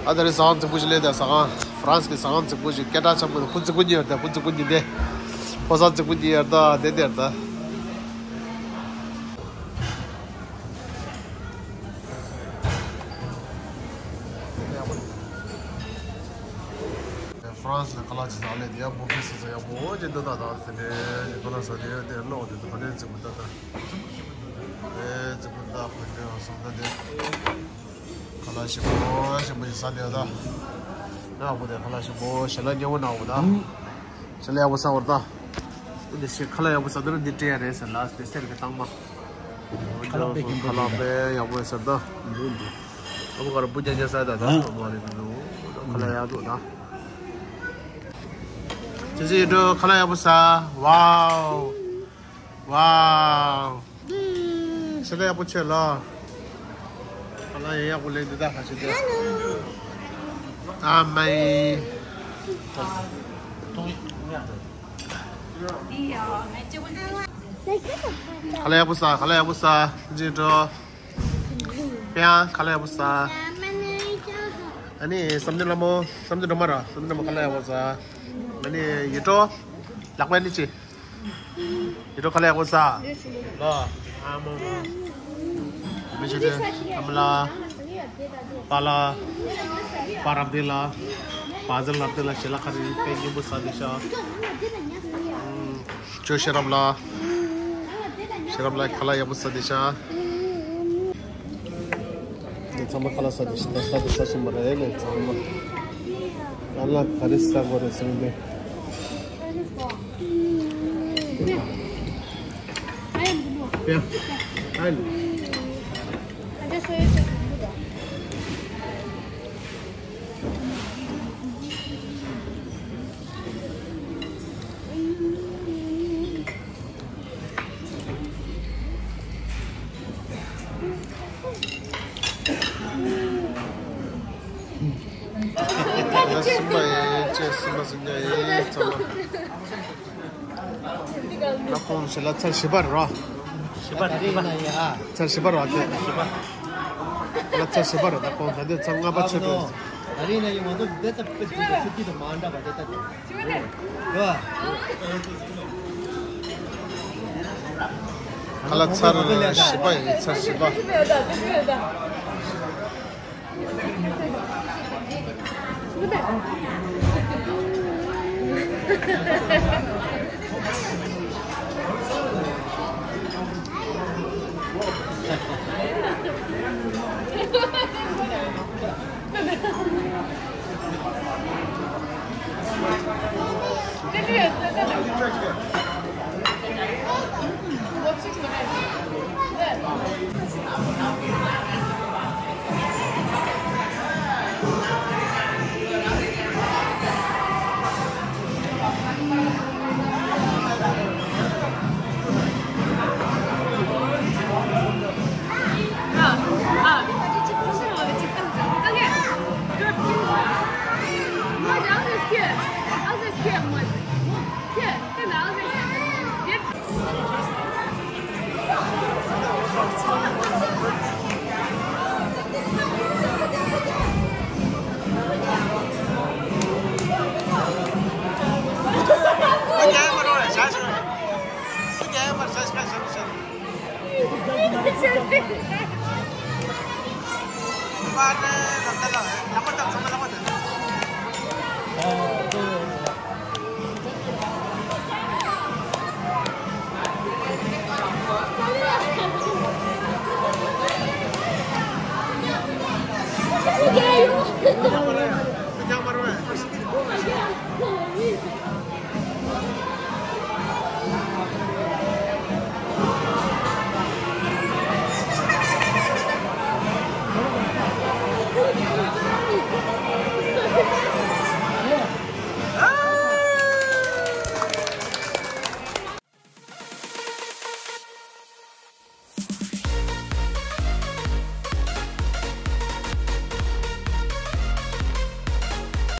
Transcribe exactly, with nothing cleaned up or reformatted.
ཨ་ད་རེས་ཟ་ཁང་རྫིག་པོ་ཞིག་སླེབས་ད། ཟ་ཁང་ཧྥ་རན་སི་གི་ཟ་ཁང་རྫིག་པོ་ཞིག་སྐད་གྲགས་ཆེན་པོ་འདུག་ཕོ་རྫིག་པོ་གཉིས་ཡོད་ད། ཕོ་རྫིག་པོ་གཉིས་དེ། ཕོ་གསར་རྫིག་པོ་གཉིས་ཡོད་ད། དེ་དེ་ཡོད་ད། ཧྥ་རན་སི་ལ་ཁ་ལག་ཅིག་ཟ་སླེབས་དེ། ཡ་བུ་ཕེ་ཟ་ཟ་ཡག་པོ་ཅིག་འདུག་ད། ད་དེ་འདྲའི་ཁ་ལག་ཟ་དེ་དེ་ཀློག་དེ་དེ་ག་འདྲའི་རྫིག་པོ་ད་ད། ཨེ་རྫིག་པོ་ད་ག་འདྲའི་སོང་ད་དེ། ཁ་ལག་ཞིམ་པོ་ཞིམ་པོ་ཞིག་ཟ་དེ་ད། ཡག་པོ་དེ་ཁ་ལག་ཞིམ་པོ་ཞལ་ལག་མཉེས་པོ་གནང་བ་ད། ཞལ་ལག་ཡག་པོ་ཟ་བར་ད། འདི་ཞིག་ཁ་ལག་ཡག་པོ་ཟ་དུས་ན་འདི་སྤྲད་ཡ་རེད་ཟེར་ལ་སྤེ་སལ་གི་བཏང་མ། ཁ་ལག་དཔེ་ཁྱད་པར་ཁ་ལག་དཔེ་ཡག་པོ་ཡོད་ཟེར་ད། འདུག་འདུག་ཨ་མ་ག་ར་བུ་རྒྱ་རྒྱ་ཟ་ད་ད། ཨ་མ་རེད་འདུག་ཁ་ལག་ཡག་འདུག་ད། ཅི་ཅི་ཡིན་འགྲོ་ཁ་ལག་ཡག་པོ་ཟ། ཝའོ། ཝའོ། ཞལ་ལག་ཡག་པོ་མཆོད་ལ། ཁ་ལག་ཡག་པོ་ལེན་འདི་ད་ཁ་ཤས་དེ། ཨ་མའི། ཁ་ལག་ཡག་པོ་ཟ། ཁ་ལག་ཡག་པོ་ཟ། ཅི་འགྲོ། པེ་ཡང་ཁ་ལག་ཡག་པོ་ཟ། ཨ་ནི་བསམ་གཏན་ལྷ་མོ། བསམ་གཏན་སྒྲོལ་མ་ར། བསམ་གཏན་སྒྲོལ་མ་ཁ་ལག་ཡག་པོ་ཟ། ཨ་ནི་ཡེ་ཏོ། ལག་པ་ནི་ཅི། ཡེ་ཏོ་ཁ་ལག་ཡག་པོ་ཟ། ལོ། ཨ་མོ་མོ། མི་ཆེ་དེ། ཨ་མ་ལ། པཱ་ལགས། པཱ་རབ་བདེ་ལགས། པཱ་ཟེར་ལབ་དེ་ལ་ཞལ་ལག་ཁ་རི་དཔེ་སྙན་པོ་ཟ་དེ་ཤག་ཅོ་ཤེས་རབ་ལགས། ཤེས་རབ་ལགས་ཁ་ལག་ཡག་པོ་ཟ་དེ་ཤག་ངས་ཚང་མ་ཁ་ལག་ཟ་དེ་ཤག་ད་ཟ་དེ་ཟ་བཞིན་པ་རེད། ངས་ཚང་མ་ཁ་ལག་ག་རེ་ཟ་དགོས་རེད་ཟེར་ནས། ཡ། ཨ་ལ། སུམ་པ་ཡིན། ཅེས་སུམ་པ་སུམ་ཉ་ཡིན་ཚང་མ། ད་ཁོང་ཞལ་ལག་ཚར་བཞི་པ་རེད་རོ། བཞི་པ་རེད། ཚར་བཞི་པ་རེད་ཨ་ཁེ། བཞི་པ། ལ་ཚར་བཞི་པ་རེད། ད་ཁོང་ད་དུང་ཚར་ལྔ་པ་ཆགས་འགྲོ། ད་རིང་ན་ཡང་ང་ཚོ་འདི་ཚ་པི་ཙི་ཙི་ཙི་དང་མ་འདྲ་བ་དེ་ལྟ་དེ། ཁ་ལག་ཚར་བཞི་པ་ཡིན། ཚར་བཞི་པ།